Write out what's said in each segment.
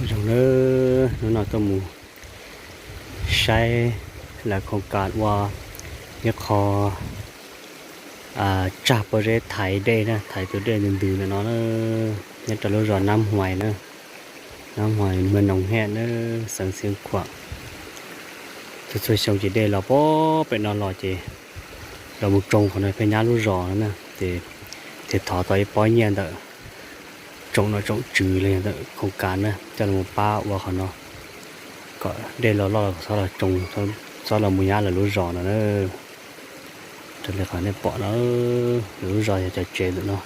Zoo na, hnub no tuaj mus saib lawv khoom kas ua ib qho tsag pob zeb thaiv dej na, thaiv tus dej ntws ntws ntawm no na, nyob rau lub zos Nab Huais na, Nab Huais Mw Noos Hej na, xeev Xeev Khuam. Txhua txhua xyoo ces dej los pem no los ces los mus tsoo qhov no pheej nyab lub zos no na, ces thiaj thov tau ib pob nyiaj ntawm tsoom nom tsoom tswv los yog ntawm khoom kas na coj los pab ua qhov no kom dej los loj los txhob los tsoo, txhob los mus nyab lawv lub zos no na. Raws li qhov nej pom no, lawv lub zos yog cov tsev ntawm no.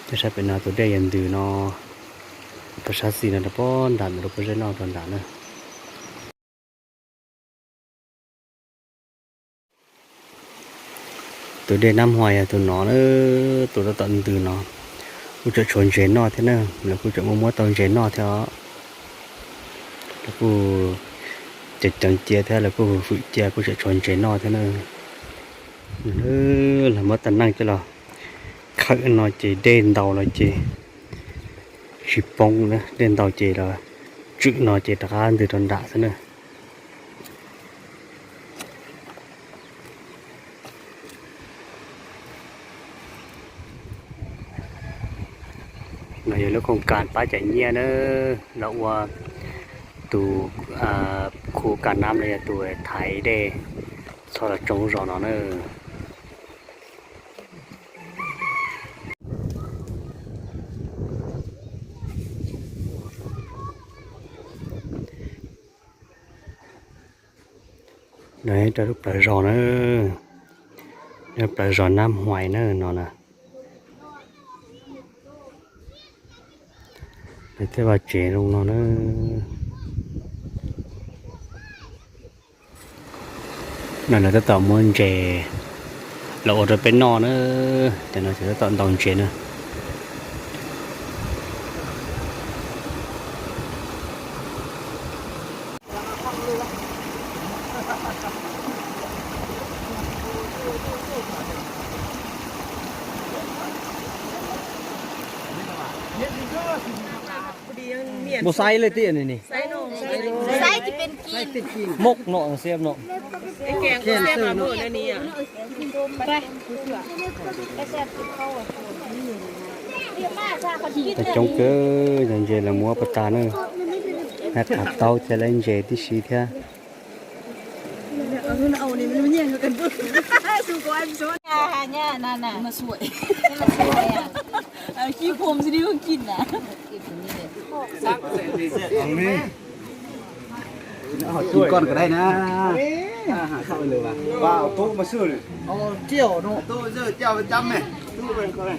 Coj saib pem no tus dej yog ntws no, rau sab xis no rau pob nram ntawm rau pob zeb noj rau nram na. Tus dej Nab Huais yog tus no na, tus tab tom ntws no. Kuj tseem tshuav ntses noj thiab na, lawv kuj tseem muaj muab tau ntses noj thiab os. Lawv kuj ceev ceev cia thiab lawv kuj hwm hwm cia kuj tseem tshuav ntses noj thiab na. Lawv muab tag neej coj los khawm no ces dej ntau los ces tsis poob na, dej ntau ces los tswm no ces rov qab ntws rau nram xwb na. No yog lub khoom kas pab cov nyiaj na, los ua tus khu kas nab los yog tus thaiv dej txhob los tsoo zos no na. No rau lub plawv zos na, lub plawv zos Nab Huais na no na. Lawv thiaj vaj tsev zoo no na. No lawv tab tom muab ntses los ua rau peb noj na, cov no ces tab tom ntaus ntses na. Muaj xaiv lej tiaj ne ni. Xaiv ces peb kis. Moj no xiab no. Coob kawg, yog ntses los muab pas tas na. Hab qav taub thiab lawv ntses tib si thiab. Con cái đây nè. Ba túc mà xưa rồi. Ồ, triệu nó. Túc giờ triệu với trăm này. Túc bên con này.